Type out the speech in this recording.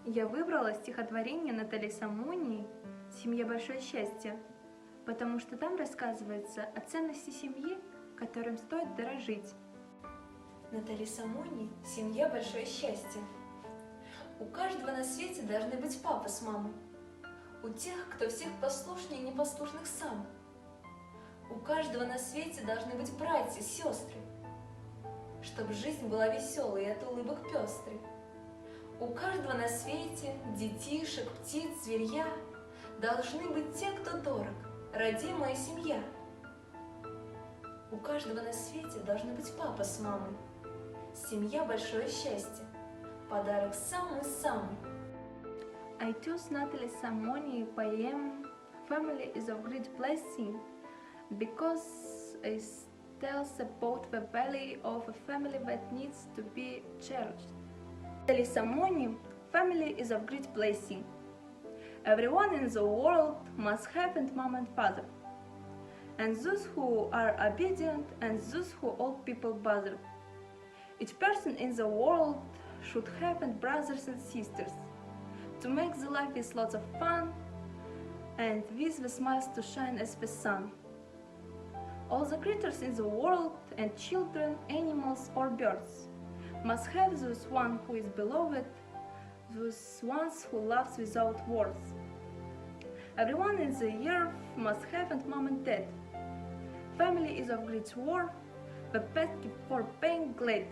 Я выбрала стихотворение Натали Самонии «Семья – большое счастье», потому что там рассказывается о ценности семьи, которым стоит дорожить. Натали Самони «Семья – большое счастье». У каждого на свете должны быть папа с мамой. У тех, кто всех послушнее непослушных сам. У каждого на свете должны быть братья, сестры, чтоб жизнь была веселой и от улыбок пестрой. У каждого на свете детишек, птиц, зверья должны быть те, кто дорог, родимая семья. У каждого на свете должны быть папа с мамой. Семья – большое счастье, подарок самый-самый. I chose Natalie Samoni poem "Family is a Great Blessing" because it tells about the value of a family that needs to be cherished. Natalie Samoni, "Family is a Great Blessing." Everyone in the world must have a mom and father, and those who are obedient and those who all people bother. Each person in the world should have and brothers and sisters to make the life with lots of fun and with the smiles to shine as the sun. All the creatures in the world and children, animals or birds must have those one who is beloved, those ones who loves without words. Everyone in the earth must have and mom and dad. Family is of great worth, the best gift for being glad.